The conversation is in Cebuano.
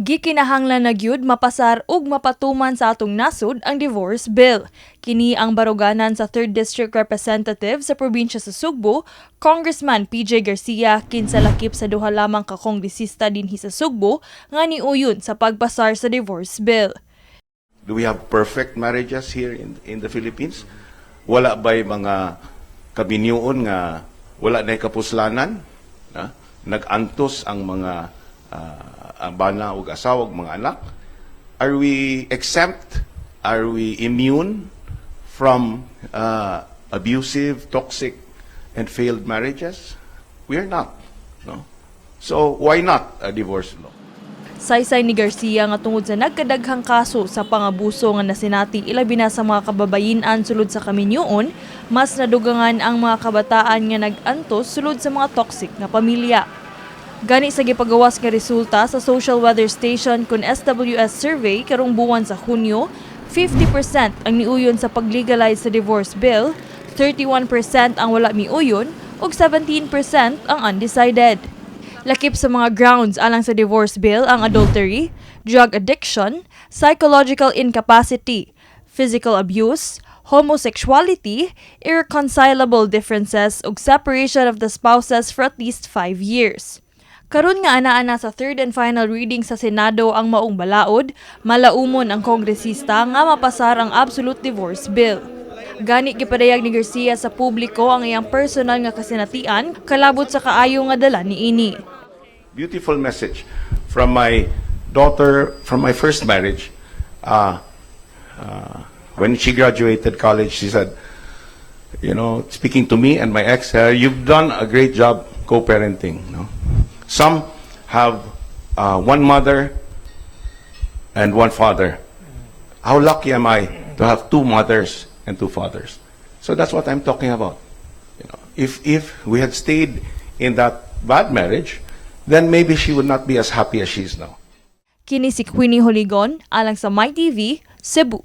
Gikinahanglan na gyud mapasar ug mapatuman sa atong nasod ang divorce bill. Kini ang baruganan sa 3rd District Representative sa probinsya sa Sugbo, Congressman PJ Garcia, kinsa lakip sa duha lamang ka kongresista dinhi sa Sugbo nga niuyon sa pagpasar sa divorce bill. Do we have perfect marriages here in the Philippines? Wala ba'y mga kaminyoon nga wala na kapuslanan? Na? Nag-antos ang mga ang bana ug asawa ug mga anak? Are we exempt? Are we immune from abusive, toxic, and failed marriages? We are not. No? So why not a divorce law? Saysay ni Garcia nga tungod sa nagkadaghang kaso sa pangabuso nga nasinati ilabi na sa mga kababayen-an sulod sa kaminyoon, mas nadugangan ang mga kabataan nga nag-antos sulod sa mga toxic nga pamilya. Gani sa gipagawas nga resulta sa Social Weather Station kon SWS survey karong buwan sa Hunyo, 50% ang niuyon sa pag-legalize sa divorce bill, 31% ang wala miuyon ug 17% ang undecided. Lakip sa mga grounds alang sa divorce bill ang adultery, drug addiction, psychological incapacity, physical abuse, homosexuality, irreconcilable differences ug separation of the spouses for at least 5 years. Karon nga ana-ana sa third and final reading sa Senado ang maong balaod, malaumon ang kongresista nga mapasar ang absolute divorce bill. Gani gipadayag ni Garcia sa publiko ang iyang personal nga kasinatian kalabot sa kaayo nga dala niini. Beautiful message from my daughter from my first marriage. When she graduated college, she said, speaking to me and my ex, "You've done a great job co-parenting. No? Some have one mother and one father. How lucky am I to have two mothers and two fathers?" So that's what I'm talking about. If we had stayed in that bad marriage, then maybe she would not be as happy as she is now. Kini si Queenie Holigon alang sa MyTV, Cebu.